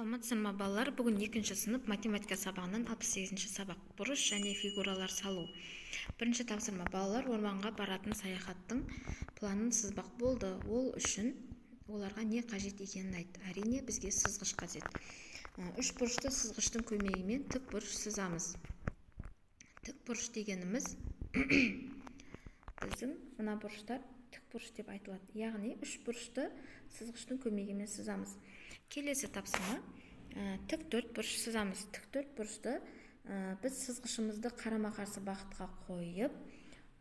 Саламатсыздар ма, балалар? Бүгін екінші сынып математика сабағынан 68-ші сабақ. Бұрыш және фигуралар салу. Бірінші тапсырма. Балалар орманға баратын саяхаттың планын сызбақ болды. Ол үшін оларға не қажет екенін айт. Әрине, бізге сызғыш қажет. Үш бұрышты сызғыштың көмегімен тік бұрыш сызамыз. Тік бұрыш дегеніміз біздің мына бұрыштар тік бұрыш деп айтылады. Яғни үш бұрышты сызғыштың көмегімен сызамыз. Келесі тапсырма. Тік төрт бұрыш сызамыз. Тік төрт бұрышты біз сызғышымызды қарама-қарсы бағытқа қойып,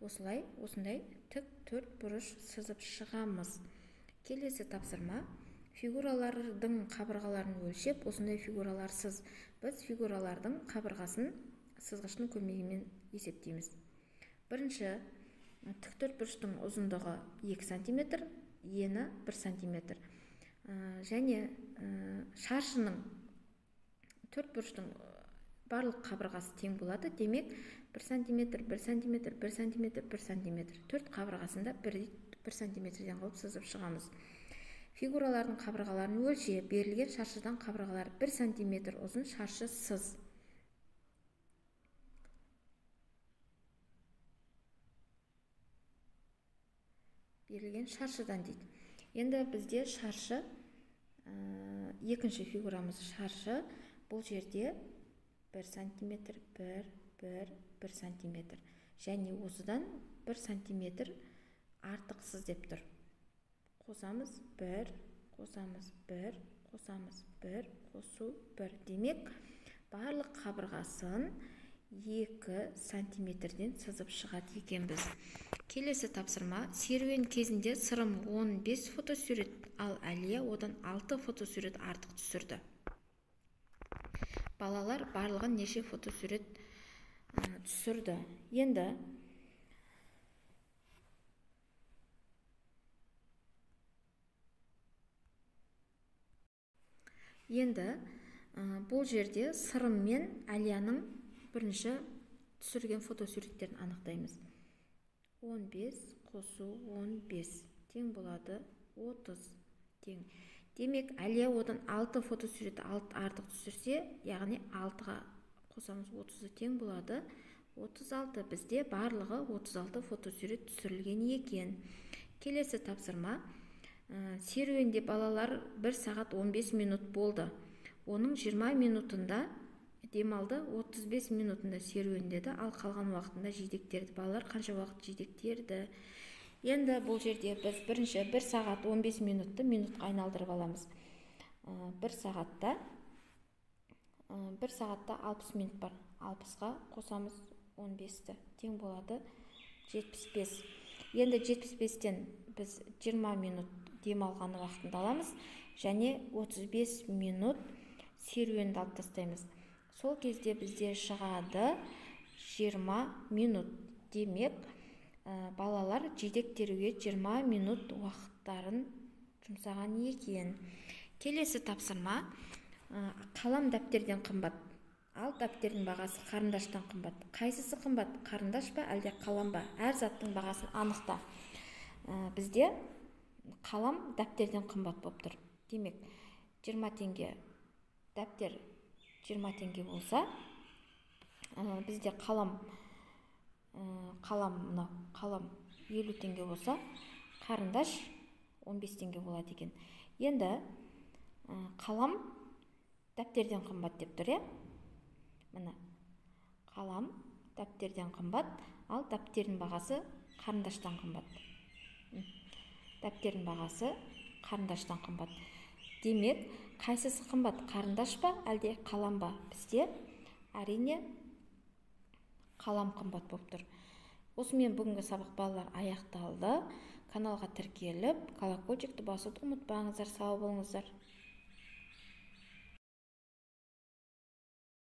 осылай, осындай тік төрт бұрыш сызып шығамыз. Келесі тапсырма. Фигуралардың қабырғаларын өлшеп, осындай фигуралар сыз. Біз фигуралардың қабырғасын сызғыштың көмегімен есептейміз. Бірінші, тік төрт бұрыштың ұзындығы 2 сантиметр, ені 1 сантиметр. Және шаршының төрт бұрыштың барлық қабырғасы тең болады. Демек, 1 сантиметр, 1 сантиметр, 1 сантиметр, 1 сантиметр. Төрт қабырғасында 1 сантиметрден қылып сызып шығамыз. Фигуралардың қабырғаларын өлше. Берілген шаршыдан қабырғалары 1 сантиметр ұзын шаршы сыз. Берілген шаршыдан дейді. Енді бізде шаршы, екінші фигурамыз шаршы. Бұл жерде 1 сантиметр, 1, 1, 1 сантиметр. Және осыдан 1 сантиметр артық сыз деп тұр. Қосамыз 1, қосамыз 1, қосамыз 1, қосу 1. Демек, барлық қабырғасын 2 сантиметрден сызып шығады екенбіз. Келесі тапсырма. Серуен кезінде Сырым 15 фотосурет, ал Әлия одан 6 фотосурет артық түсірді. Балалар барлығын неше фотосурет түсірді? Енді бұл жерде Сырым мен Әлияның бірінші түсірген фотосуреттерін анықтаймыз. 15 қосу 15 тең болады 30 тең. Демек, Әлия одан 6 фотосуретті артық түсірсе, яғни 6-ға қосамыз 30-ы тең болады 36. Бізде барлығы 36 фотосурет түсірілген екен. Келесі тапсырма. Серуенде балалар 1 сағат 15 минут болды. Оның 20 минутында демалды, 35 минутында серуендеді, ал қалған уақытында жидектерді. Балалар қанша уақыт жидектерді? Енді бұл жерде біз бірінші 1 сағат 15 минутты минутқа айналдырып аламыз. 1 сағатта 60 минут бар. 60-ға қосамыз 15-ті, тең болады 75. Енді 75-тен біз 20 минут демалған уақытында аламыз және 35 минут серуенді алып тастаймыз. Сол кезде бізде шығады 20 минут. Демек, балалар жидек теруге 20 минут уақыттарын жұмсаған екен. Келесі тапсырма. Қалам дәптерден қымбат, ал дәптердің бағасы қарындаштан қымбат. Қайсысы қымбат? Қарындаш па, әлде қалам ба? Әр заттың бағасын анықта. Бізде қалам дәптерден қымбат болып тұр. Демек, 20 теңге дәптер 20 теңге болса, бізде қалам мынау қалам 50 теңге болса, қарындаш 15 теңге болады екен. Енді қалам дәптерден қымбат деп тұр, иә? Міне, қалам дәптерден қымбат, ал дәптердің бағасы қарындаштан қымбат. Дәптердің бағасы қарындаштан қымбат. Демек, қайсысы қымбат? Қарындаш па, әлде қалам ба? Бізде әрине қалам қымбат болып тұр. Осымен бүгінгі сабақ балалар аяқталды. Каналға тіркеліп, колокольчикті басуды ұмытпаңыздар. Сау болыңыздар.